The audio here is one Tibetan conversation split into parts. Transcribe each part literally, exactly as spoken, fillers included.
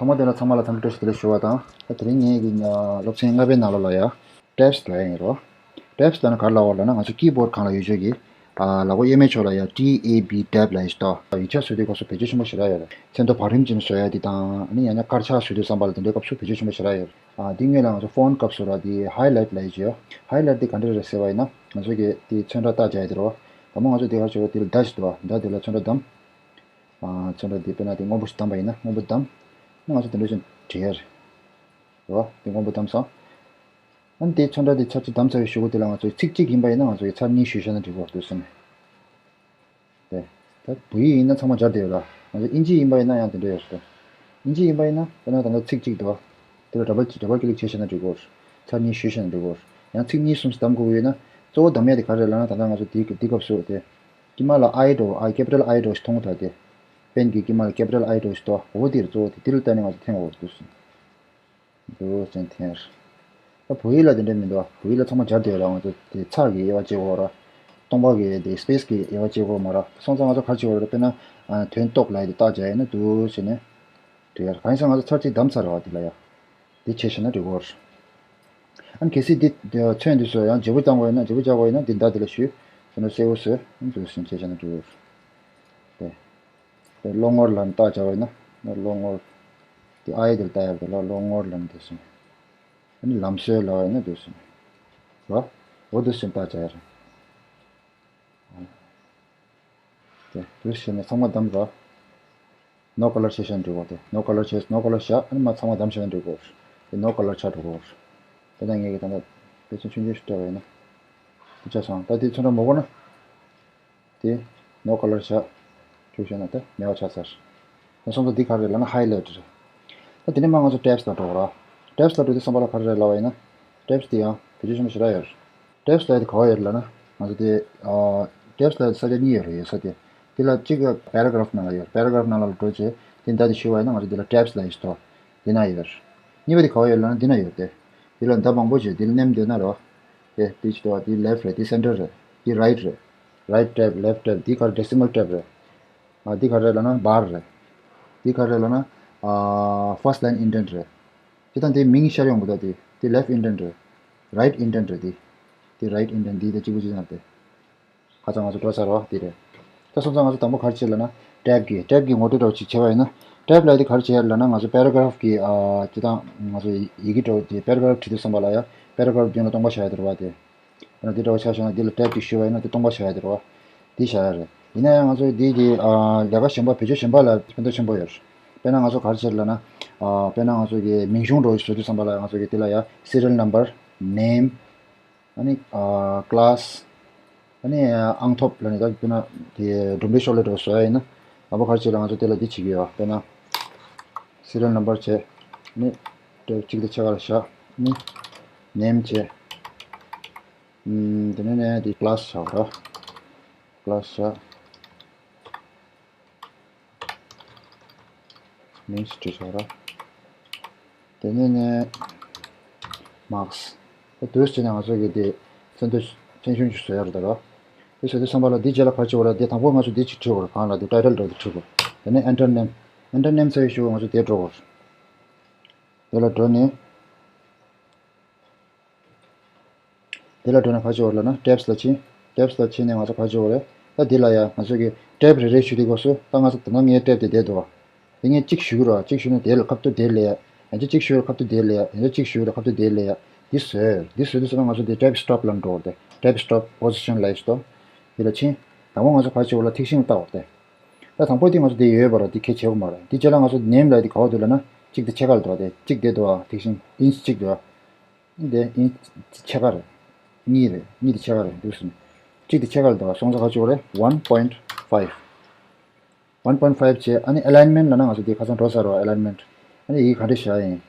ཚང་མ་དེ་ལ་ཚང་མ་ལ་འཚམས་འདྲི་བཀྲ་ཤིས་བདེ་ལེགས་ཞུ་བ་དང་། ད་དེ་རིང་ངེད་ཀྱི་སློབ་ཚན་ལྔ་པའི་ནང་ལོགས་ལ་ཡ་tabs ལབ་ཡ་ཡིན་རོ། tabs ལབ་ན་ག་རེ་ལབ་པ་ལབ་ན། ང་ཚོ་ཀི་བོར་སྒང་ལ་ཡོད་ཆོག་གི། ཨ་ལག་པ་གཡོན་མའི་ཕྱོགས་ལ་ཡ་T A B, tab ལབ་ཡ་ཞིག་འདུག་ཡིག་ཆ་བཟོ་དུས་སྐབས་སུ་བེད་སྤྱོད་ཆེན་པོ་ཞེ་དྲག་ཡོད་རེད། མཚན་ཐོ་བང་རིམ་ཅན་བཟོ་ཡ་དེ་དང་། ཨ་ནི་ཡང་ན་དཀར་ཆག་བཟོ་དུས་ཙམ་པ་ལ་དེ་འདྲའི་སྐབས་སུ་བེད་སྤྱོད་ཆེན་པོ་ཞེ་དྲག་ཡོད་རེད། ཨ་དེ་སྔོན་ལ་ང་ཚོ་font སྐབས་སུ་ར་དེ་highlight ལབ་ཡ་ཅིག་ཡོད། highlight དེ་ག་འདྲ་རེད་ཟེར་བ་ཡིན་ན། ང་ཚོ་གི་དེ་ཚོན་ཁྲ་རྟགས་རྒྱག་ཡ་དེ་རེད་བ། དང་པོ་ང་ཚོ་དེ་ག་རེ་བྱེད་དགོས། དེ་ལ་མདའ་ཞིག་འདུག་བ། མདའ་དེ་ལ་ཚོན་ཁྲ་བདམས། ཨ་ཚོན་ཁྲ་དེ་དཔེར་ན་དེ་སྔོན་པོ་ཞིག་བདམས་པ་ཡིན་ན། སྔོན་པོ་བདམས། ཨ་ང་ཚོ་དེ་འདྲ་ཞིག་བྲིས་ཡ་རེད། རེད་བ། དེ་སྔོན་པོ་བདམས་སོང་། ཨ་ནི་དེ་ཚོན་ཁྲ་དེ་ཚར་གཅིག་བདམས་ཚར་བའི་གཞུག་གུ་དེ་ལ་ང་ཚོ་ཚིག་གཅིག་ཡིན་པ་ཡིན་ན་ང་ཚོ་ཚར་གཉིས་ཞུས་བཞག་ན་འགྲིག་གི་རེད་འདུག་ཟེར་ནས། དེ། ད་བོད་ཡིག་ཡིན་ན་ཚང་མ་སྦྱར་བསྡད་ཡོད་ལ། ང་ཚོ་ཨིན་ཇི་ཡིན་པ་ཡིན་ན་ཡང་དེ་འདྲ་ཡོད་རེད། ཨིན་ཇི་ཡིན་པ་ཡིན་ན་དཔེར་ན་ད་ལྟ་ཚིག་གཅིག་འདུག་དེ་ལ་double double click བྱས་བཞག་ན་འགྲིག་གི་རེད། ཚར་གཉིས་ཞུས་བཞག་ན་འགྲིག་གི་རེད། ཡང་ཚིག་གཉིས་གསུམ་བདམས་དགོས་ཀྱི་ཡོད་ན། གཙོ་བོ་བདམས་ཡ་དེ་ག་རེ་རེད་ལབ་ན། ད་ལྟ་ང་ཚོ་དེའི་དེའི་སྐབས་སུ་དེ། དཀྱིལ་མ་ལ་I འདྲ་བོ། I, capital I འདྲ་བོ་ཞིག་མཐོང་གི་འདུག་དེ། པེན་གྱི་དཀྱིལ་མ་ལ་capital I འདྲ་བོ་ཞིག་འདུག་འོ་དེ་རེད། གཙོ་བོ་དེ་དེ་ལ་བལྟས་ནས་ང་ཚོ་འཐེན་དགོས་རེད་འདུག་ཟེར། འདུག་ཟེར་འཐེན་རེད། ད་བོད་ཡིག་ལ་དེ་འདྲ་མི་འདུག་བོད་ཡིག་ལ་ཚང་མ་སྦྱར་བསྡད་ཡོད་ར། ང་ཚོ་དེ་ཚེག་གི་དབྱེ་བ་བྱེད་དགོས་ར། སྟོང་པ་གི་དེ་space གི་དབྱེ་བ་བྱེད་དགོས་མ་ར། སོང་ཙང་ང་ཚོ་ག་རེ་བྱེད་དགོས་རེད། དཔེར་ན་ཨ་དོན་རྟོགས་ལབ་ཡ་དེ་རྟགས་རྒྱག་ཡ་ཡིན་ན་འདུག་བྱས་ནས་འབྲི་ཡ་ར། གང་ཡིན་ཟེར་ན་ང་ཚོ་ཚར་གཅིག་བདམས་ཚར་རེད་བ། དེ་ལ་ཡ་དེ་བྱས་བཞག་ན་འགྲིག་གི་རེད། ཨ་ནི་གལ་སྲིད་འདི་ཚོན་འདི་ཚོ་ཡང་བརྗེ་པོ་བཏང་དགོས་ཡོད་ན། བརྗེ་པོ་རྒྱག་དགོས་ཡོད་ན་འདི་མདའ་འདི་ལ་གཞུས། ཚོན་ཁྲ་སེར་པོ་བཟོས། ཨ་ནི་འདུག་སེ་བྱས་བཞག་ན་འགྲིག་གི་རེད། དེ། དེ་གློག་ངོར་ལ་རྟགས་རྒྱག་པ་ཡིན་ན། གློག་ངོར། དེ་I དེར་རྟགས་རྒྱག་པ་དེ་ལ་གློག་ངོར་ལ་འདུག་སེ། ཨ་ནི་ལམ་སྲོལ་ལ་བ་ཡིན་ན་འདུག་སེ། རོ། འོ་འདུག་སེ་རྟགས་རྒྱག་ཡ་རེད། དེ་འདུག་སེ་བྱས་ནས་ཚང་མ་བདམས་རོ། No color བྱས་བཞག་ན་འགྲིག་གོ། དེ་No color བྱས། No color བཞག་ཨ་ནི་མ་ཚང་མ་བདམས་བཞག་ན་འགྲིག་གོ། དེ་No color ཆགས་འགྲོ་གོ། དེ་ན་ངས་ཀྱི་ད་ལྟ་དཔེ་མཚོན་ཆུང་ཆུང་ཞིག་སྤྲད་པ་ཡིན་ན། དེ་ཆགས་སོང་། ད་དེ་ཚོན་ཁྲ་མོ་གོ་ན། དེ་No color བཞག་བཅུག་བཞག་ན་ད་མེད་པ་ཆགས་ཚར། ད་སོང་ཙང་འདི་ག་རེ་རེད་ལབ་ན་highlight རེད། ད་དེ་ནས་མ་ང་ཚོ་tabs ལ་འགྲོ་གོ་ར། tabs ལ་འགྲོ་དུས་ཙམ་པ་ལ་ག་རེ་རེད་ལབ་པ་ཡིན་ན། tabs དེ་ཡང་བེད་སྤྱོད་ཆེན་པོ་ཞེ་དྲག་ཡོད་རེད། tabs ལབ་ཡ་དེ་ག་པར་ཡོད་རེད་ལབ་ན། ང་ཚོ་དེ་ཨ་tabs ལབ་ཡ་དེ་ས་ཆ་གཉིས་ཡོད་རེད། ཡོད་ས་དེ། དེ་ལ་གཅིག་ག་paragraph ནང་ལ་ཡོད། paragraph ནང་ལ་འགྲོ་རྗེས་དེ་མདའ་དེ་གཞུས་པ་ཡིན་ན་ང་ཚོ་དེ་ལ་tabs ལབ་ཡ་ཞིག་འདུག་དེ་ན་ཡོད་རེད། གཉིས་པ་དེ་ག་པར་ཡོད་ལབ་ན་འདི་ན་ཡོད་དེ། དེ་ལ་མདའ་མང་པོ་བྱས་དེ་ལ་མནན་བསྡད་ན་རོ། དེ་དེ་ཅི་འདུག་དེ་left རེད། དེ་center རེད། དེ་right རེད། right tab, left tab། དེ་ག་རེ་decimal tab རེད། ཨ་དེ་ག་རེ་ལབ་ན་bar རེད། དེ་ག་རེ་ལབ་ན་ཨ་first line indent རེད། དེ་དང་དེ་མིང་ཤར་ཡོང་གི་འདུག་དེ་དེ་left indent རེད། right indent རེད། དེ་དེ་right indent དེ་དང་གཅིག་པ་གཅིག་རྐྱང་རེད་དེ། ཁ་སང་ང་ཚོ་འགྲོ་ཚར་བ་དེ་རེད། ད་སོང་ཙང་ང་ཚོ་དང་པོ་ག་རེ་བྱེད་ལབ་ན། tab གི་tab གི་ངོ་སྤྲོད་འདྲ་བོ་ཅིག་བྱས་པ་ཡིན་ན། tab ལབ་ཡ་དེ་ག་རེ་བྱེད་ལབ་ན། ང་ཚོ་paragraph གི་ཨ་སྤྱིར་བཏང་ང་ཚོ་ཡི་གེ་འདྲ་བོ་དེ་paragraph བྲིས་དུས་ཙམ་པ་ལ་ཡ་paragraph མདུན་ལ་སྟོང་པ་བཞག་ཡ་དེ་རེད་བ་དེ། ཨ་ནི་དེ་འདྲ་བོ་ཆ་བཞག་ན་འདི་ལ་tab ཅིག་གཞུས་པ་ཡིན་ན་དེ་སྟོང་པ་བཞག་ཡ་དེ་རེད་བ། དེ་བཞག་ཡ་རེད། ཡིན་ན་ཡང་ང་ཚོ་འདི་གི་ཨ་ལས་ཀ་གཞན་པ་བེད་སྤྱོད་གཞན་པ་ལ་ཕན་ཐོགས་ཆེན་པོ་ཡོད་རེད། དཔེར་ན་ང་ཚོ་ག་རེ་བྱེད་ལབ་ན། ཨ་དཔེར་ན་ང་ཚོ་གི་མིང་གཞུང་འདྲ་བོ་ཞིག་བཟོ་དུས་ཙམ་པ་ལ་ང་ཚོ་གི་དེ་ལ་ཡ་serial number, name ཨ་ནི་ཨ་class། ཨ་ནི་ཨང་ཐོབ་ལབ་ནས་ད་དཔེར་ན་དེ་སྒྲོམ་རིང་ཤོག་ལྷེ་འདྲ་བོ་བཟོ་ཡ་ཡིན་ན། དང་པོ་ག་རེ་བྱེད་ལབ་ང་ཚོ་དེ་ལ་འདི་བྱེད་ཀྱི་ཡོད། དཔེར་ན་serial number བྱས། ཨ་ནི་ཊེབ་གཅིག་དེ་ཕྱེད་ཀ་ལ་བཞག་ཨ་ནི་name བྱས། ཨམ་དེ་ནས་ནས་དེ་class བཞག་ར། class བཞག་མིང་ཞིག་བྲིས་ཆོག་ར། དེ་ནས་ནས་marks། དེ་འདུག་སེ་བྱས་ནས་ང་ཚོ་གི་དེ་ཚོན་མདོག་ཚོན་ཆུང་ཞིག་བཟོ་ཡ་རེད་ད་ར། དེ་བཟོ་དུས་ཙམ་པ་ལ་འདི་རྗེས་ལ་ག་རེ་བྱེད་དགོས་རེད། དེ་དང་པོ་ང་ཚོ་འདི་ཅིག་བྲིས་དགོས་རེད། གང་ལ་དེ་title འདྲ་བོ་དེ་བྲིས་དགོས། དེ་ནས་enter name། enter name ཟེར་བའི་གཞུག་ང་ཚོ་དེ་འགྲོ་དགོས་རེད། དེ་ལ་འགྲོ་ནས། དེ་ལ་འགྲོ་ནས་ག་རེ་བྱེད་དགོས་རེད་ལབ་ན་tabs ལ་ཕྱིན། tabs ལ་ཕྱིན་ནས་ང་ཚོ་ག་རེ་བྱེད་དགོས་རེད། ད་འདི་ལ་ཡ་ང་ཚོ་གི་tab རེ་རེ་གཞུས་དུས་སྐབས་སུ་ད་ང་ཚོ་ད་ལྟ་ངའི་tab དེ་བསྡད་འདུག་བ། དེ་ངས་གཅིག་གཞུ་གི་རེད་བ། གཅིག་གཞུས་ནས་དེ་ལ་ཁ་ཐུག་དེ་ལ་ཡ། ཡང་ཅིག་གཅིག་གཞུ་རེད་ཁ་ཐུག་དེ་ལ་ཡ། ཡང་ཅིག་གཅིག་གཞུ་རེད་ཁ་ཐུག་དེ་ལ་ཡ། འདི་བཟོས། འདི་བཟོས་དུས་ཙམ་པ་ང་ཚོ་དེ་tab stop ལ་འགྲོ་དགོས་རེད། tab stop position ལབ་ཡ་ཞིག་འདུག་དེ་ལ་ཕྱིན། དང་པོ་ང་ཚོ་ག་རེ་བྱེད་དགོས་ལབ་ན་ཐིག་ཤིང་བཏགས་དགོས་རེད། ད་དང་པོ་དེ་ང་ཚོ་དེ་ཡོད་པ་རེད། དེ་གལ་ཆེ་གི་མ་རེད། དེ་རྗེས་ལ་ང་ཚོ་name ལབ་ཡ་དེ་ག་པར་འདུག་ལབ་ན་གཅིག་དེ་ཕྱེད་ཀ་ལ་འདུག་བ། དེ་གཅིག་དེ་འདུག་བ། ཐིག་ཤིང་inch གཅིག་འདུག་བ། འདི་inch ཕྱེད་ཀ་རེད། གཉིས་རེད། གཉིས་དེ་ཕྱེད་ཀ་རེད། འདུག་སེ་ནས་གཅིག་དེ་ཕྱེད་ཀ་ལ་འདུག་བ། སོང་ཙང་ག་རེ་བྱེད་དགོས་རེད། one point five། one point five བྱས། ཨ་ནི་alignment ལབ་ན་ང་ཚོ་དེ་ཁ་སང་འགྲོ་ཚར་བ། alignment། ཨ་ནི་ཡི་གེ་ག་འདྲ་བཞག་ཡིན།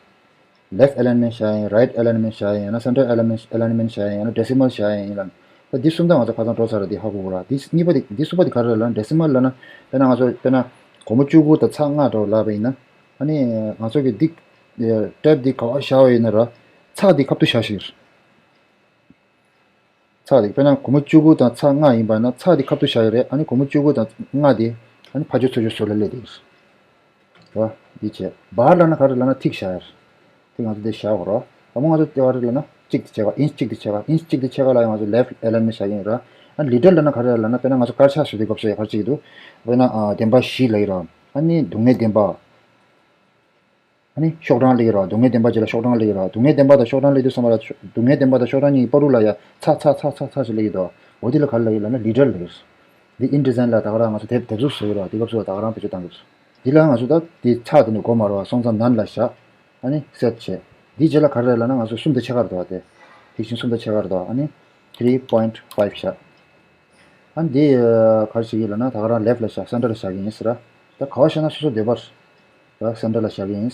left alignment བཞག་ཡིན། right alignment བཞག་ཡིན། ཡང་ན་center alignment alignment བཞག་ཡིན། ཡང་ན་decimal བཞག་ཡིན་ལབ་ན། ད་འདི་གསུམ་ད་ང་ཚོ་ཁ་སང་འགྲོ་ཚར་བ། འདི་ཧ་གོ་དགོས་ར། འདི་གཉིས་པ་དེ། འདི་གསུམ་པ་དེ་ག་རེ་རེད་ལབ་ན། decimal ལབ་ན་དཔེར་ན་ང་ཚོ་དཔེར་ན་སྒོར་མོ་བཅུ་དགུ་དང་ཚེག་ལྔ་འདྲ་བོ་ལབ་པ་ཡིན་ན། ཨ་ནི་ང་ཚོ་གི་འདི་tab འདི་ག་པར་བཞག་པ་ཡིན་ན་ར། ཚེག་འདི་ཁ་ཐུག་བཞག་ཤིག་ཚེག་དེ་དཔེར་ན་སྒོར་མོ་བཅུ་དགུ་དང་ཚེག་ལྔ་ཡིན་པ་ན་ཚེག་དེ་ཁ་ཐུག་བཞག་ཡོད་རེད། ཨ་ནི་སྒོར་མོ་བཅུ་དགུ་དང་ལྔ་དེ་ཨ་ནི་ཕར་ཕྱོགས་ཚུར་ཕྱོགས་བཟོ་ལ་སླེབས་དེ། ར། འདི་བྱས། བར་ལབ་ན་ག་རེ་ལབ་ན་ཐིག་བཞག་ཡ། ཐིག་ང་ཚོ་འདི་བཞག་གོ་ར། དང་པོ་ང་ཚོ་ལྟེ་བ་རེ་ལབ་ན་གཅིག་འདི་བྱས་ག་ཨིན་ཅི་གཅིག་འདི་བྱས་ག་ཨིན་ཅི་གཅིག་འདི་བྱས་ག་ལ་ཡང་ང་ཚོ་left alignment བཞག་གི་ཡིན་ར། ཨ་ནི་ལི་ཊལ་ལབ་ན་ག་རེ་ལབ་ན། དཔེར་ན་ང་ཚོ་དཀར་ཆག་བཟོ་དུས་སྐབས་སུ་ཡ་ག་རེ་བྱེད་ཀྱི་འདུག་དཔེར་ན་ཨ་བདེན་པ་བཞི་ལབ་ཀྱི་ར། ཨ་ནི་སྡུག་བསྔལ་བདེན་པ། ཨ་ནི་ཤོག་གྲངས་སླེབས་ཀྱི་ར། སྡུག་བསྔལ་བདེན་པ་རྗེས་ལ་ཤོག་གྲངས་སླེབས་ཀྱི་ར། སྡུག་བསྔལ་བདེན་པ་དང་ཤོག་གྲངས་སླེབས་དུས་ཙམ་པ་ལ་ཤོ- སྡུག་བསྔལ་བདེན་པ་དང་ཤོག་གྲངས་གཉིས་ཀྱི་བར་དུ་ལ་ཡ་ཚ་ཚ་ཚ་ཚ་ཚ་ཞིག་སླེབས་ཀྱི་འདུག་འོ་དེ་ལ་ག་རེ་ལབ་ཀྱི་ལབ་ན་ལི་ཊལ་ལབ་ཀྱི་ར། འདི་InDesign ལ་ད་ག་རང་ང་ཚོ་དེབ་དེབ་གཟུགས་བཟོ་ཡི་ར། དེ་སྐབས་སུ་ད་ག་རང་བེད་སྤྱོད་བཏང་གི་ར། འདི་ལ་ང་ཚོ་ད་དེ་ཚ་དེ་ནི་དགོས་མ་རེད་བ། སོང་ཙང་none ལ་བཞག་ཨ་ནི་སེབ་བྱས། འདི་རྗེས་ལ་ག་རེ་རེད་ལབ་ན་ང་ཚོ་གསུམ་དང་ཕྱེད་ཀ་རེད་དོ། དེ་ཐིག་ཤིང་གསུམ་དང་ཕྱེད་ཀ་རེད་དོ། ཨ་ནི་three point five བཞག་ཨ་འདི་ག་རེ་བྱེད་ཀྱི་ལབ་ན་ད་ག་རང་left ལ་བཞག center ལ་བཞག་གི་ཡིན་ཟེར་ར། ད་ག་བ་བཞག་ན་སོ་སོ་འདོད་པར་ར། center ལ་བཞག་གི་ཡིན།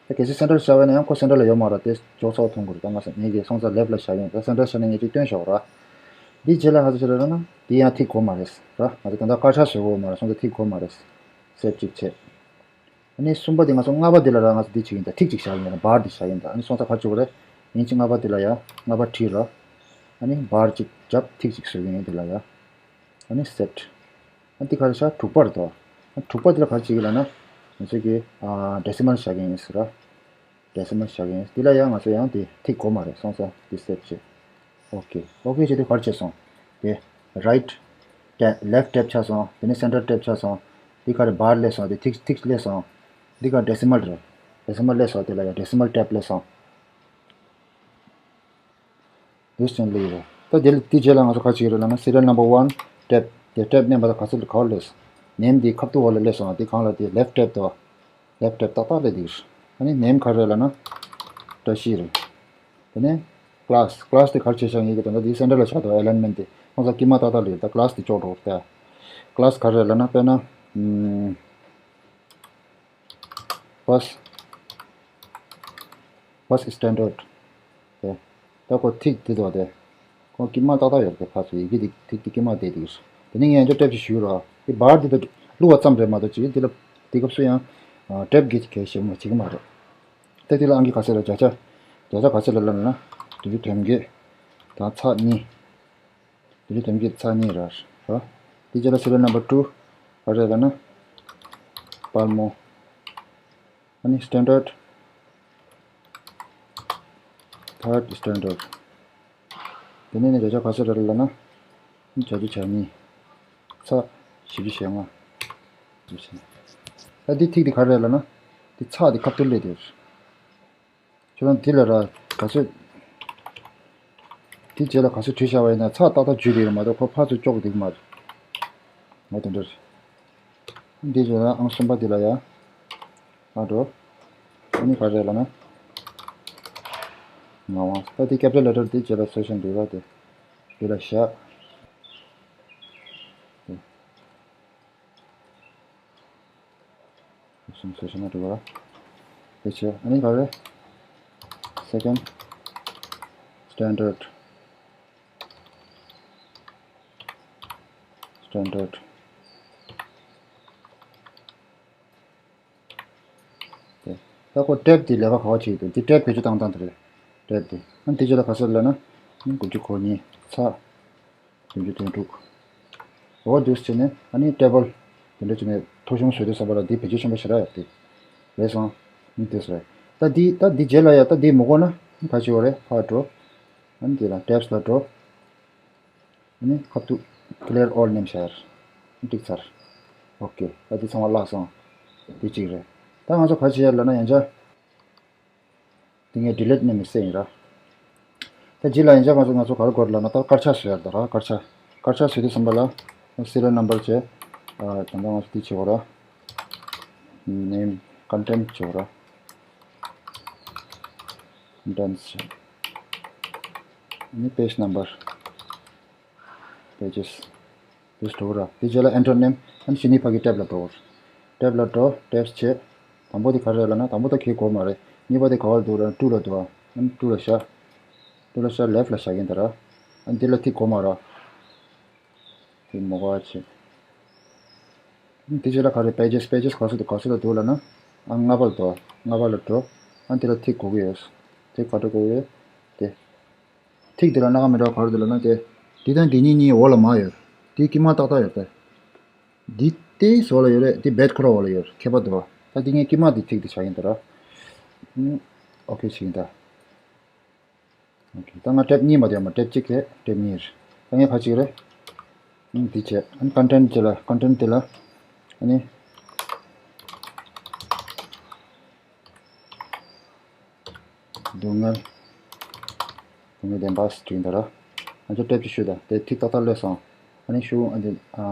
ད་གལ་སྲིད་center ལ་བཞག་པ་ཡིན་ན་ཡང་ཁོ་center ལ་ཡོད་མ་རེད། དེ་ཅོག་ཚ་བོ་མཐོང་གི་རེད། ད་ང་ས་ངེད་ཀྱིས་སོང་ཙང་left ལ་བཞག་གི་ཡིན། ད་center བཞག་ན་ངེད་ཀྱིས་སྟོན་ཤོག་ར། འདི་རྗེས་ལ་ག་ཚོད་བྱེད་ར་ལབ་ན་འདི་ཡང་ཐིག་དགོས་མ་རེད་ར། ང་ཚོ་ད་ལྟ་དཀར་ཆག་བཟོ་དགོས་མ་རེད། སོང་ཙང་ཐིག་དགོས་མ་རེད། སེབ་གཅིག་བྱས། ཨ་ནི་གསུམ་པ་དེ་ང་ཚོ་ལྔ་པ་དེ་ལ་ར་ང་ཚོ་འདི་བྱེད་ཀྱི་ཡིན། ད་ཐིག་གཅིག་བཞག་གི་ཡིན་ར། བར་འདི་བཞག་གི་ཡིན། ད་ཨ་ནི་སོང་ཙང་ག་རེ་བྱེད་དགོས་རེད། ཡིན་གཅིག་ལྔ་པ་དེ་ལ་ཡ་ལྔ་པ་བྲིས་ར། ཨ་ནི་བར་གཅིག་བརྒྱབ། ཐིག་གཅིག་བཟོ་གི་ཡིན་དེ་ལ་ཡ། ཨ་ནི་སེབ། ཨ་འདི་ག་རེ་བཞག་དྲུག་པ་རེད་དོ། ཨ་དྲུག་པ་དེ་ལ་ག་རེ་བྱེད་ཀྱི་ལབ་ན། ང་ཚོ་གི་ཨ་ཌེ་སི་མལ་བཞག་གི་ཡིན་ཟེར་ར། ཌེ་སི་མལ་བཞག་གི་ཡིན། འདི་ལ་ཡང་ང་ཚོ་ཡང་དེ་ཐིག་དགོས་མ་རེད། སོང་ཙང་འདི་སེབ་བྱེད། ཨོ་ཀེ། ཨོ་ཀེ་བྱས་དུས་ག་རེ་བྱས་སོང་། དེ་རའིཊ་ཊེབ། ལེཕཊ་ཊེབ་ཆགས་སོང་། དེ་ནས་སེན་ཊར་ཊེབ་ཆགས་སོང་། འདི་ག་རེ་བར་སླེབས་སོང་། དེ་ཐིག་ཐིག་སླེབས་སོང་། འདི་ག་ཌེ་སི་མལ་རེད། ཌེ་སི་མལ་སླེབས་སོང་། དེ་ལ་ཡང་ཌེ་སི་མལ་ཊེབ་སླེབས་སོང་། འདུག་སེ་བྱས་ནས་སླེབས་ཡོད་རེད། ད་དེ་ལ་དེ་རྗེས་ལ་ང་ཚོ་ག་རེ་བྱེད་ཀྱི་རེད་ལབ་ན། serial number one ཊེབ། དེ་ཊེབ་མནན་པ་དང་ག་ཚོད་ག་པར་སླེབས། ནེམ་དེ་ཁ་ཐུག་འོག་ལ་སླེབས་སོང་། དེ་སྒང་ལ་དེ་ལེཕཊ་ཊེབ་དང་། ལེཕཊ་ཊེབ་ཏག་ཏག་སླེབས་འདུག་ཨ་ནི་ནེམ་ག་རེ་རེད་ལབ་ན། བཀྲ་ཤིས་རེད། དེ་ནས་ཀི་ལཱ་སི། ཀི་ལཱ་སི་དེ་ག་རེ་བྱས་བཞག་ཡིན་གྱི། ད་ལྟ་དེ་སེན་ཊར་ལ་ཆགས་འདུག་ཨེ་ལའིན་མེན་ཊི་དེ། ཁོང་ཚོ་དཀྱིལ་མ་ཏག་ཏག་སླེབས། ད་ཀི་ལཱ་སི་དེ་གཅོག་འགྲོ་གི་རེད། ད་ཀི་ལཱ་སི་ག་རེ་རེད་ལབ་ན། དཔེར་ན། ཨམ། བྷ་སི། བྷ་སི་སི་ཊན་ཌར་ཌི། དེ། ད་ཁོ་ཐིག་དེ་འདུག་དེ། ཁོ་དཀྱིལ་མ་ཏག་ཏག་ཡོད་རེད། དེ་ཕར་ཚུར་ཡི་གེ་དེ་ཐིག་དེ་དཀྱིལ་མ་བསྡད་དེ་ཡོད་རེད། དེ་ནས་ངས་ཡང་བསྐྱར་ཊེབ་ཞིག་ཞུས་རོགས། དེ་བར་དེ་ད་བླུགས་པ་ཙམ་རེད་མ་གཏོགས་ཅིག་དེ་ལ་དེ་སྐབས་སུ་ཡང་ཊེབ་གི་གལ་ཞེ་པོ་བྱེད་ཀྱི་མ་རེད། ད་དེ་ལ་ཨང་ཀི་ག་ཚོད་རེད། བརྒྱ་ཆ། བརྒྱ་ཆ་ག་ཚོད་རེད་ལབ་ན། བདུན་ཅུ་དོན་བརྒྱད་དང་ཚེག་གཉིས། བདུན་ཅུ་དོན་བརྒྱད་ཚེག་གཉིས་རེད། རེད། དེ་རྗེས་ལ་སི་རི་ཡལ་ནམ་བར་ཊུ་ག་རེ་རེད་ལབ་ན། པར་མོ། ཨ་ནི་སི་ཊན་ཌར་ཌི། ཐར་ཌི་སི་ཊན་ཌར་ཌི། དེ་ནས་ནི་བརྒྱ་ཆ་ག་ཚོད་རེད་ལབ་ན། བརྒྱ་ཆ་གྱ་གཉིས། ཚེག་བཞི་བཅུ་ཞེ་ལྔ། ད་འདི་ཐིག་འདི་ག་རེ་རེད་ལབ་ན། འདི་ཚེག་འདི་ཁ་ཐུག་སླེབས་དེ། ཁྱོད་རང་འདི་ལ་ར་ག་ཚོད། དེ་རྗེས་ལ་ག་ཚོད་བྲིས་བཞག་པ་ཡིན་ན་ཚེག་ཏག་ཏག་འཇུས་དེ་ཡོད་མ་གཏོགས་ཁོ་ཕར་ཚུར་གཅོག་དེ་མ་རེད། ང་དེ་འདྲ་རེད། འདི་རྗེས་ལ་ཨང་གསུམ་པ་འདི་ལ་ཡ། ཨ་འགྲོ། ཨ་ནི་ག་རེ་ལབ་ན། ངག་དབང་། ད་དེ་ཀེ་པི་ཊལ་ལེ་ཊར་འདི་རྗེས་ལ་སོ་ཤན་འདི་ར་དེ། འདི་ལ་བཞག་གསུམ་སོ་ཤན་ན་འགྲོ་བ། དེ་ཆེ། ཨ་ནི་ག་རེ། སེ་ཀེན་སི་ཊན་ཌར་ཌི། སི་ཊན་ཌར་ཌི། དེ། ད་ཁོ་ཊེབ་དེ་ལས་ཀ་ག་བ་བྱེད་ཀྱི་འདུག་དེ་ཊེབ་བེད་སྤྱོད་བཏང་སྟངས་དེ་རེད། ཊེབ་དེ། ཨ་ནི་དེ་རྗེས་ལ་ག་ཚོད་ལབ་ན། དགུ་བཅུ་གོ་གཉིས་ཚེག་བདུན་ཅུ་དོན་དྲུག་འོ་འདུག་སེ་བྱས་ནས་ཨ་ནི་ཊེ་བལ་དེ་འདྲ་བྱས་ནས་ཐོ་གཞུང་བཟོ་དུས་ཙམ་པ་ལ་འདི་བེད་སྤྱོད་ཆེན་པོ་ཞེ་དྲག་ཡོད་དེ། རེད་སོང་། ཨ་ནི་དེ་རེད། ད་འདི་ད་འདི་རྗེས་ལ་ཡ་ད་འདི་མི་དགོས་ན་ཨ་ནི་ག་བྱེད་དགོས་རེད། ཕར་འགྲོ། ཨ་ནི་འདི་ལ་ཊེབ་སི་ལ་འགྲོ། ཨ་ནི་ཁ་ཐུག་ཀི་ལི་ཡར་ཨོལ་ནེམ་བྱས། ཨ་ནི་ཀླིག་ཚར། ཨོ་ཀེ། ད་འདི་ཚང་མ་བརླག་སོང་། འདི་གཅིག་རེད། ད་ང་ཚོ་ག་བྱེད་ཡ་ལབ་ན་ཡང་བསྐྱར། དེ་ངས་ཌི་ལིཊ་ནས་མི་བསད་ཡིན་ར། ད་རྗེས་ལ་ཡིན་ཆ་ང་ཚོ་ང་ཚོ་ག་རེ་དགོས་རེད་ལབ་ན། ད་དཀར་ཆག་བཟོ་ཡ་རེད་ད་ར། དཀར་ཆག་དཀར་ཆག་བཟོ་དུས་ཙམ་པ་ལ་སི་རི་ཡལ་ནམ་བར་བྱས། ཨ། ད་ལྟ་ང་ཚོ་འདི་བྱེད་དགོས་ར། ནེམ་ཀོན་ཊེན་ཊི་བྱེད་དགོས་ར། ཀོན་ཊེན་ཊི་བྱས། ཨ་ནི་པེ་ཇི་ནམ་བར། པེ་ཇེ་སི། དེ་འགྲོ་ར། དེ་རྗེས་ལ་ཨེན་ཊར་ནེམ། ཨ་ནི་གཞི་ནས་ཕ་གི་ཊེབ་ལ་འགྲོ། ཊེབ་ལ་འགྲོ། ཊེབ་བྱེད། དང་པོ་དེ་ག་རེ་རེད་ལབ་ན། དང་པོ་ད་གའི་དགོས་མ་རེད། གཉིས་པ་དེ་ག་བར་འདུག་ལབ་ན་ཊུ་ལ་འདུག་ཨ་ནི་ཊུ་ལ་བཞག་ཊུ་ལ་བཞག་ལེཕཊ་ལ་བཞག་གིན་ད་ར། ཨ་ནི་འདི་ལ་ཐིག་དགོས་མ་རེད། དེ་མོ་ག་བྱེད། ཨ་ནི་དེ་རྗེས་ལ་ག་རེ། པེ་ཇེ་སི། པེ་ཇེ་སི་ག་ཚོད་འདུག་ག་ཚོད་ལ་འདུག་ལབ་ན། ཨ། ལྔ་པ་ལ་འདུག་ལྔ་པ་ལ་འགྲོ། ཨ་ནི་དེ་ལ་ཐིག་དགོས་ཀྱི་ཡོད། ཐིག་ག་འདྲ་དགོས་ཀྱི་ཡོད། དེ། ཐིག་དེ་ལ་སྣ་ཁ་མི་འདྲ་བ་ག་རེ་འདུག་ལབ་ན། དེ། འདི་དང་འདི་གཉིས་གཉིས་འོག་ལ་མར་ཡོད། དེ་དཀྱིལ་མ་ཏག་ཏག་ཡོད་དེ། འདི་དེ་ཟོག་ལ་ཡོད་རེད། དེ་བེད་ཁོ་ར་འོག་ལ་ཡོད། ཁྱད་པར་འདུག་བ། ད་འདི་ངས་དཀྱིལ་མ་འདི་ཐིག་འདི་བྱ་ཡིན་ད་ར། ཨུམ། ཨོ་ཁེ་བྱེད་ཡིན་ད། ཨོ་ཁེ། ད་ང་ཊེབ་གཉིས་མ་དེ་མ་ཊེབ་གཅིག་རེད། ཊེབ་གཉིས་རེད། ད་ངས་ཕར་གཅིག་རེད། ཨུམ། འདི་བྱས། ཨ་ནི་ཀོན་ཊེན་ཊི་དེ་ལ། ཀོན་ཊེན་ཊི་དེ་ལ། ཨ་ནི། སྡུག་བསྔལ། སྡུག་བསྔལ་བདེན་པ་ཟེར་བྲིས་ཡིན་ད་ར། ང་ཚོ་ཊེབ་ཅིག་གཞུས་དང་། དེ་ཐིག་ཏག་ཏག་སླེབས་སོང་། ཨ་ནི་ཤུ། ཨ་ནི་ཨ་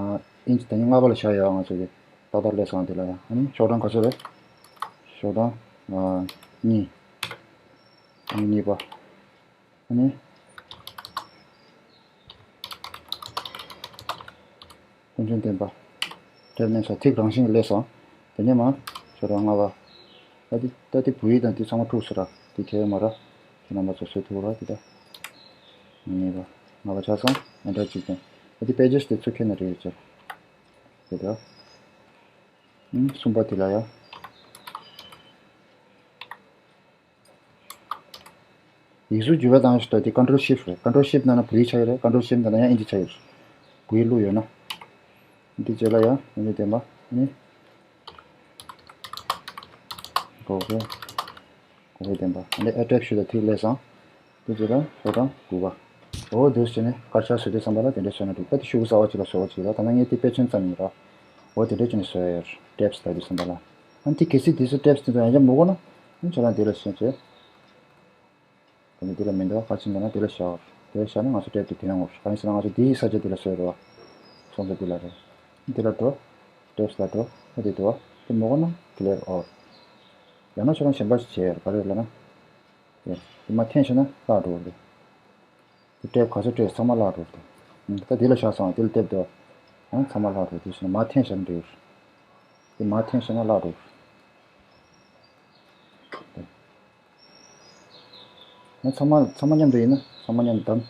ཨིན་ཅི་དེ་ནི་ལྔ་པ་ལ་བཞག་ཡོད། ང་ཚོ་གི་ཏག་ཏག་སླེབས་སོང་། དེ་ལ་ཡང་ཨ་ནི་ཤོག་གྲངས་ག་ཚོད་རེད། ཤོག་གྲངས་ཨ་གཉིས། ཨ་ནི་གཉིས་པ། ཨ་ནི། ཀུན་འབྱུང་བདེན་པ། དེར་གནས་ས་ཐིག་རང་བཞིན་གྱིས་སླེབས་སོང་། དེ་ནས་མ་ཤོག་གྲངས་ལྔ་པ། ད་འདི་ད་འདི་བོད་ཡིག་དང་འདི་ཚང་མ་འཁྲུགས་སོང་ར། འདི་གལ་ཡོད་མ་ར། ཁྱེད་རྣམ་པ་ཚོ་བཟོས་ཐུབ་ར་འདི་ད། ངེས་པ། ལྔ་པ་ཆགས་སོང་། ཨེན་ཊར་གཅིག་བཏང་། ད་འདི་པེ་ཇེས་དེ་ཚུར་ཁྱེར་ན་འགྲིག་ཡོད་ཅེ། དེ་ད། ཨུམ། གསུམ་པ་དེ་ལ་ཡ། ཡིག་གཟུགས་འགྱུར་བ་བཏང་ཞིག་ད་དེ་ཀོན་ཊོལ་ཤིཕ་རེད། ཀོན་ཊོལ་ཤིཕ་ནང་ན་བོད་ཡིག་ཆགས་ཡོད་རེད། ཀོན་ཊོལ་ཤིཕ་ནང་ན་ཡང་ཨིན་ཇི་ཆགས་ཡོད་རེད། བོད་ཡིག་བླུགས་ཡོད་ན། འདི་རྗེས་ལ་ཡང་ཨིན་ཇི་བདེན་པ་ནི། གོ་གེ། གོ་གེ་བདེན་པ། འདི་ཨེ་ཊེབ་ཞུ་ད་ཐིག་སླེབས་སོང་། འདི་རྗེས་ལ་ཤོག་གྲངས་དགུ་པ། འོ་འདུག་སེ་བྱས་ནས་དཀར་ཆག་བཟོ་དུས་ཙམ་པ་ལ་དེ་འདྲ་བཟོས་ན་འགྲིག་ད་དེ་ཤུ་གུ་གསར་པ་ཅིག་ལ་བཟོ་བ་ཅིག་ལ། ད་ནང་ངས་དེ་དཔེ་མཚོན་ཙམ་ཡིན་ར། འོ་དེ་འདྲ་བྱས་ནས་བཟོ་ཡ་ཡོད། ཊེབ་ལབ་དུས་ཙམ་པ་ལ། ཨ་ནི་དེ་གལ་སྲིད་དེ་ཚོ་ཊེབ་དེ་ཚོ་ཡང་བྱས་མི་དགོས་ན། ཨ་ནི་ཁྱེད་རང་དེ་ལ་ཤེས་བྱས། ད་ནི་འདི་ལ་མི་འདུག་ག་ཅི་འདུག་ན་འདི་ལ་བཞག་འདི་ལ་བཞག་ན་ང་ཚོ་ཊེབ་དེ་དེ་ཡོང་ངོ་། གང་ཡིན་ཟེར་ན་ང་ཚོ་འདིའི་ས་ཆ་འདི་ལ་བཟོས་རེད་བ། སོང་ཙང་འདི་ལ་རེད། འདི་ལ་འགྲོ། ཊེབ་ལ་འགྲོ། ཨ་འདི་འདུག་བ། འདི་མི་དགོས་ན་ཀི་ལེར་ཨོལ། ཡང་ན་ཁྱོད་རང་གཞན་པ་ཞིག་བྱས་ཡོད་ག་རེ་ལབ་ན། འདི་མར་འཐེན་བཞག་ན་བརླག་འགྲོ་གི་རེད། འདི་ཊེབ་ག་ཚོད་སྤྲད་ཚང་མ་བརླག་འགྲོ་གི་རེད། ད་འདི་ལ་བཞག་སོང་འདི་ལ་ཊེབ་འདུག་ཨང་ཚང་མ་བརླག་འགྲོ་དུས་ཟེར་ན་མར་འཐེན་བཞག་ན་འགྲིག་གི་རེད། འདི་མར་འཐེན་བཞག་ན་བརླག་འགྲོ་གི་རེད། ང་ཚང་མ་ཚང་མ་མཉམ་དུ་ཡིན་ན་ཚང་མ་མཉམ་དུ་བདམས།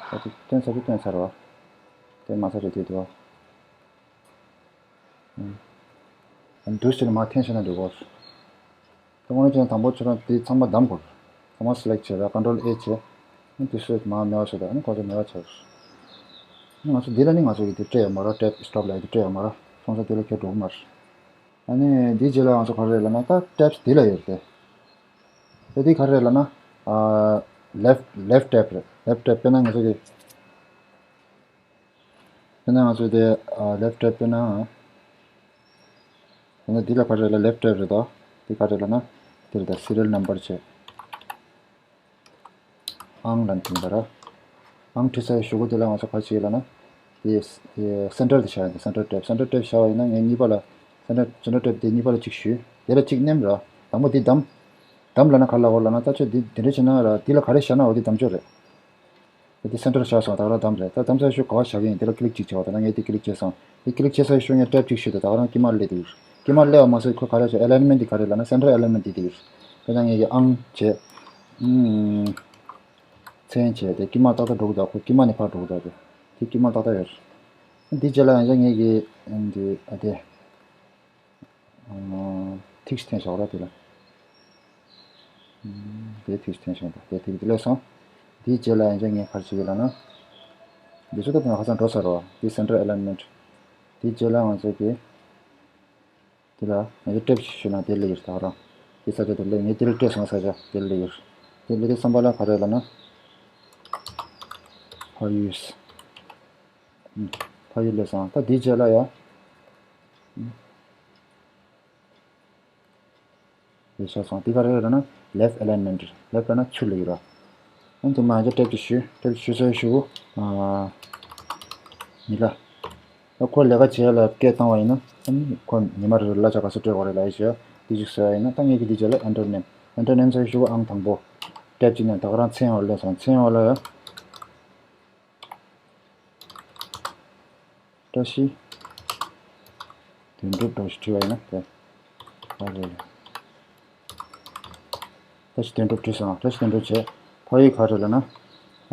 ད་དེ་སྟོན་ཚར་དུས་སྟོན་ཚར་བ། སྟོན་མ་ཚར་དུས་དེ་དུ་བ། ཨ་འདུག་ཟེར་ནས་མར་འཐེན་བྱས་ན་འགྲིག་གོ། དངོས་གནས་བྱས་ན་དང་པོ་ཁྱོད་རང་དེ་ཚང་མ་བདམས་དགོས། ཚང་མ་སི་ལེག་བྱས་ར་ཀོན་ཊོལ་ཨེ་བྱས། ཨ་དེ་ཚོ་མར་མེད་པ་བཟོས་ད་ཨ་ནི་ཁོ་ཚོ་མེད་པ་བྱས། ང་ཚོ་འདི་ལ་ནི་ང་ཚོ་གི་དེ་སྤྲད་ཡོད་མ་རེད། ཊེབ་སི་ཊོབ་ལབ་ཡ་དེ་སྤྲད་ཡོད་མ་རེད། སོང་ཙང་དེ་ལ་ཁྱོད་འགྲོ་གི་མ་རེད། ཨ་ནི་འདིའི་རྗེས་ལ་ང་ཚོ་ག་རེ་རེད་ལབ་ན་ད་ཊེབ་སི་འདི་ལ་ཡོད་རེད་དེ། དེ་འདི་ག་རེ་རེད་ལབ་ན། ཨ་ལེབ་ལེབ་ཊེབ་རེད། ལེབ་ཊེབ་དཔེར་ན་ང་ཚོ་གི་དཔེར་ན་ང་ཚོ་དེ་ཨ་ལེབ་ཊེབ་དཔེར་ན། དཔེར་ན་འདི་ལ་ག་རེ་རེད་ལབ་ལེབ་ཊེབ་རེད་དོ། འདི་ག་རེ་རེད་ལབ་ན། འདི་རེད་ད་སི་རི་ཡལ་ནམ་བར་བྱས། ཨང་ལ་འཐེན་པ་ར། ཨང་བྲིས་ཚར་བའི་གཞུག་གུ་དེ་ལ་ང་ཚོ་ག་རེ་བྱེད་ལབ་ན། དེ་སེན་ཊར་དེ་བཞག་ཡིན། སེན་ཊར་ཊེབ་སེན་ཊར་ཊེབ་བཞག་པ་ཡིན་ན་ངས་གཉིས་པ་ལ། སེན་ཊར་སེན་ཊར་ཊེབ་དེ་གཉིས་པ་ལ་གཅིག་གཞུས། དེ་ལ་གཅིག་མནན་ར། དང་པོ་དེ་བདམས། བདམས་ལབ་ན་ག་རེ་ལབ་དགོས་ལབ་ན་ད་ཁྱོད་འདི་འདི་འདྲ་བྱས་ན་ར་འདི་ལ་ག་རེ་བཞག་ན་འོ་དེ་བདམས་ཆོག་རེད། དེ་སེན་ཊར་བཞག་སོང་ད་ག་རང་བདམས་རེད། ད་བདམས་ཚར་ཤུ་ག་བ་བཞག་གི་ཡིན། དེ་ལ་ཀི་ལིག་གཅིག་བྱས་པ་ད་ང་ངས་དེ་ཀི་ལིག་བྱས་སོང་། དེ་ཀི་ལིག་བྱས་ཚར་ཤུ་ངས་ཊེབ་གཅིག་གཞུས་ད་ད་ག་རང་དཀྱིལ་མར་སླེབས་དེ་ཡོད། དཀྱིལ་མར་སླེབས་པ་མ་ཟད་ཁོ་ག་རེ་བྱས་ཨེ་ལའིན་མེན་ཊི་དེ་ག་རེ་ལབ་ན་སེན་ཊར་ཨེ་ལའིན་མེན་ཊི་དེ་དེ་ཡོད། དེ་ད་ངས་ཀྱི་ཨང་བྱས། ཨུམ། མཚན་བྱས་དེ་དཀྱིལ་མར་ཏག་ཏག་འགྲོ་གི་འདུག་ཁོ་དཀྱིལ་མ་ནས་ཕར་འགྲོ་གི་འདུག་དེ་དེ་དཀྱིལ་མར་ཏག་ཏག་ཡོད། འདི་རྗེས་ལ་ཡང་ཅག་ངས་ཀྱི་འདི་ཨ་དེ། ཐིག་ཤི་འཐེན་བཞག་ར་དེ་ལ། དེ་ཐིག་ཤི་འཐེན་བཞག་འདུག་དེ་ཐིག་དེ་ལས་སོང་། དེའི་རྗེས་ལ་ཡང་ཅག་ངས་ག་རེ་བྱེད་ཀྱི་ལབ་ན། འདི་ཚོ་ད་དུང་ཧ་ཅང་འགྲོ་ཚར་རོ། དེ་སེན་ཊར་ཨེ་ལའིན་མེན་ཊི། དེའི་རྗེས་ལ་ང་ཚོ་གི། དེ་ལ་ངས་དེ་ཊེབ་ཞིག་ཞུས་ན་དེ་ལ་ཡོད་ད་ར། དེ་ས་ཆ་དེ་ལ་ངས་དེ་ལ་སྤྲད་སོང་ས་ཆ་དེ་ལ་ཡོད། དེ་ལ་དེ་བསམ་པ་ལ་ག་རེ་ལབ་ན། ཕ་ཡུལ། ཕ་ཡུལ་ལས་སོང་ད་དེའི་རྗེས་ལ་ཡ། ལས་བྱས་སོང་དེ་ག་རེ་རེད་ན་ལེབ་ཨེ་ལའིན་མེན་ཊི་རེད། ལེབ་ལབ་ན་ཚུར་ལ་ཡོད་ར། ཨ་དེ་མ་ཡང་ཅག་ཊེབ་ཅིག་ཞུས། ཊེབ་ཅིག་ཞུས་ཚར་ཞུ། མི་ལ། ད་ཁོ་ལས་ཀ་བྱེད་ཡ་ལ་སྐད་བཏང་བ་ཡིན་ན་ཨ་ནི་ཁོ་ཉི་མ་རེ་རེ་གླ་ཆ་ག་ཚོད་སྤྲད་དགོས་རེད་ལབ་ཡ་བྱས། དེ་ཅིག་ཟེར་བ་ཡིན་ན་ད་ངས་ཀྱི་དེ་རྗེས་ལ་ཨེན་ཊར་མནན། ཨེན་ཊར་མནན་ཚར་ཞུ་ཨང་དང་པོ། ཊེབ་ཅིག་ནས་ད་ག་རང་མཚན་འོག་ལ་སོང་མཚན་འོག་ལ་ཡ། བཀྲ་ཤིས་དོན་གྲུབ་འགྲོ་ཞིག་བྲིས་པ་ཡིན་ན་དེ་ག་རེ་རེད། བཀྲ་ཤིས་དོན་གྲུབ་བྲིས་སོང་། བཀྲ་ཤིས་དོན་གྲུབ་བྱས། ཕ་ཡུལ་ག་རེ་ལབ་ན།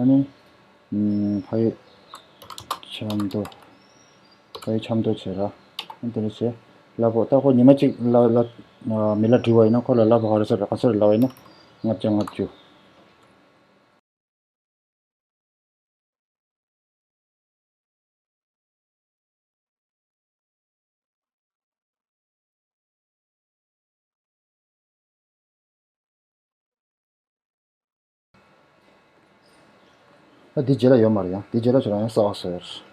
ཨ་ནི། ཨམ། ཕ་ཡུལ་ཆབ་མདོ། ཕ་ཡུལ་ཆབ་མདོ་བྱས་ར། ཨ་དེ་འདྲ་བྱས། གླ་ཕོགས་ད་ཁོ་ཉི་མ་གཅིག་གླ་གླ། མི་ལ་དྲི་བ་ཡིན་ན་ཁོ་ལ་གླ་ཕོགས་ག་རེ་ཟེར་ར་ག་ཚོད་རེད་ལབ་པ་ཡིན་ན། ལྔ་བརྒྱ་ལྔ་བཅུ། ད་འདི་རྗེས་ལ་ཡོད་མ་རེད། ཡང་འདི་རྗེས་ལ་ཁྱོད་རང་ཡང་གསར་པ་བཟོས་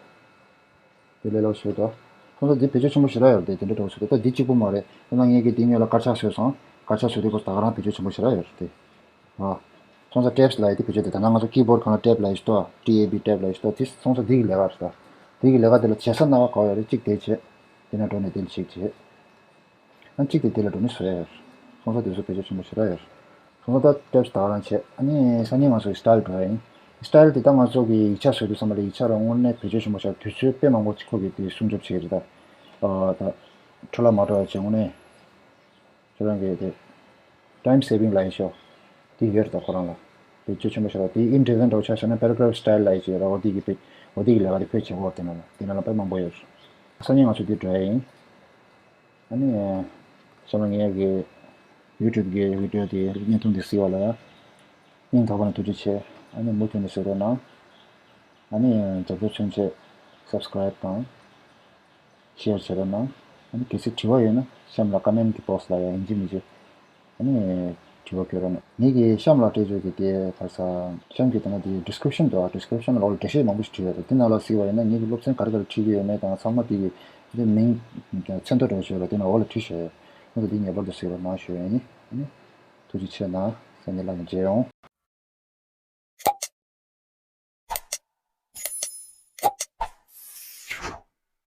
ཡོད་རེད། དེ་ལས་སླ་པོ་ཞིག་རེད་དོ། ཁོང་ཚོ་འདི་བེད་སྤྱོད་ཆེན་པོ་ཞེ་དྲག་ཡོད་རེད་དེ། དེ་འདྲ་འགྲོ་ཞིག་རེད། ད་འདི་གཅིག་པུ་མ་རེད། ད་ང་ངས་ཀྱིས་འདི་སྔོན་ལ་དཀར་ཆག་བཟོས་སོང་། དཀར་ཆག་བཟོས་དུས་ཁོ་ད་ག་རང་བེད་སྤྱོད་ཆེན་པོ་ཞེ་དྲག་ཡོད་རེད་དེ། ཨ། སོང་ཙང་ཊེབ་ལབ་ཡ་དེ་བེད་སྤྱོད་དེ། ད་ནང་ང་ཚོ་ཀི་བོར་ཌི་སྒང་ལ་ཊེབ་ལབ་ཡ་ཞིག་འདུག་ཊི་ཨེ་བི་ཊེབ་ལབ་ཡ་ཞིག་འདུག་དེ་སོང་ཙང་འདི་གི་ལས་ཀ་རེད་ད། འདི་གི་ལས་ཀ་དེ་ལ་བྱེད་ས་སྣ་བ་ག་བ་ཡོད་རེད། གཅིག་དེ་བྱེད། དེ་ནས་འགྲོ་ནས་དེ་ལ་གཅིག་བྱེད། ཨ་གཅིག་དེ་དེ་ལ་འགྲོ་ནས་བཟོ་ཡ་ཡོད། སོང་ཙང་དེ་ཚོ་བེད་སྤྱོད་ཆེན་པོ་ཞེ་དྲག་ཡོད། སོང་ཙང་ད་ཊེབ་ད་ག་རང་བྱེད། ཨ་ནི་སང་ཉིན་ང་ཚོ་སི་ཊལ་འགྲོ་ཡ་ཡིན། སི་ཊལ་དེ་ད་ང་ཚོ་གི་ཡིག་ཆ་བཟོ་དུས་ཙམ་པ་ལ་ཡིག་ཆ་རང་དངོས་གནས་བེད་སྤྱོད་ཆེན་པོ་ཆགས། དུས་ཚོད་དཔེ་མང་པོ་ཅིག་ཁོ་གིས་དེ་སྲུང་སྐྱོབ་བྱེད་ཀྱི་རེད་ད། ཨ་ད་འཕྲོ་བརླག་མ་འགྲོ་བ་བྱེད་དངོས་གནས། ཁྱོད་རང་གིས་དེ་ཊའིམ་སེ་བིང་ལབ་ཡ་ཤོག་དེ་ཡོད་རེད་ད་ཁོ་རང་ལ། བེད་སྤྱོད་ཆེན་པོ་ཞིག་རེད། དེ་ཨིན་ཌི་ཛའིན་འདྲ་བོ་ཆ་བཞག་ན་པེ་ར་གྷ་རབ་སི་ཊལ་ལབ་ཡ་ཅིག་ཡོད་རེད། འོ་དེ་གི་བེད། འོ་དེ་གི་ལས་ཀ་དེ་ཁོས་བྱེད་ཀྱི་ཡོད་རེད། དེ་ནང་ལ། དེ་ནང་ལ་དཔེ་མང་པོ་ཡོད་རེད། སང་ཉིན་ང་ཚོ་དེ་འགྲོ་ཡ་ཡིན། ཨ་ནི་གཤམ་ལ་ངའི་གི་ཡུ་ཊུབ་གི་བི་ཌི་ཡོ་དེ་བརྙན་ཐུང་དེ་གཟིགས་པ་ལ་སྙིང་ཐག་པ་ནས་ཐུགས་རྗེ་ཆེ། ཨ་ནི་མུ་མཐུད་ནས་གཟིགས་རོགས་གནང་། ཨ་ནི་རྒྱབ་སྐྱོར་མཚོན་ཆེད་སབ་སི་ཀ་རའིབ་དང་ཤེར་བྱེད་རོགས་གནང་། ཨ་ནི་གལ་སྲིད་དྲི་བ་ཡོད་ན་གཤམ་ལ་ཀོ་མེན་ཊི་གི་བྷོག་སི་ལ་ཡ་ཡིན་གཅིག་མིན་གཅིག་ཨ་ནི་དྲི་བ་བཀོད་རོགས་གནང་། ངེད་ཀྱི་གཤམ་ལ་སྤྲད་ཆོག་གི་དེ་ག་རེ་ཟ། གཤམ་གྱི་དེ་ན་དེ་ཌི་སི་ཀི་རིབ་ཤན་འདུག་ཌི་སི་ཀི་རིབ་ཤན་ལ་འོག་ལ་འགྲེལ་བཤད་མང་པོ་ཞིག་བྲིས་ཡོད་རེད། དེ་ནང་ལ་གཟིགས་པ་ཡིན་ན་ངེད་ཀྱི་སློབ་ཚན་ག་རེ་ག་རེ་ཁྲིད་ཀྱི་ཡོད་མེད་དང་ཚང་མ་དེ་གི་དེ་མིང་མཚན་ཐོ་འདྲ་བོ་ཞིག་ཡོད་རེད། དེ་ནང་འོག་ལ་བྲིས་བཞག་ཡོད། ང་ཚོ་དེ་ངེས་པར་དུ་གཟིགས་རོགས་གནང་ཞུ་ཡ་ཡིན། ཨ་ནི་ཐུགས་རྗེ་ཆེ་གནང་། སང་ཉིན་ལ་ཡང་མཇལ་ཡོང་།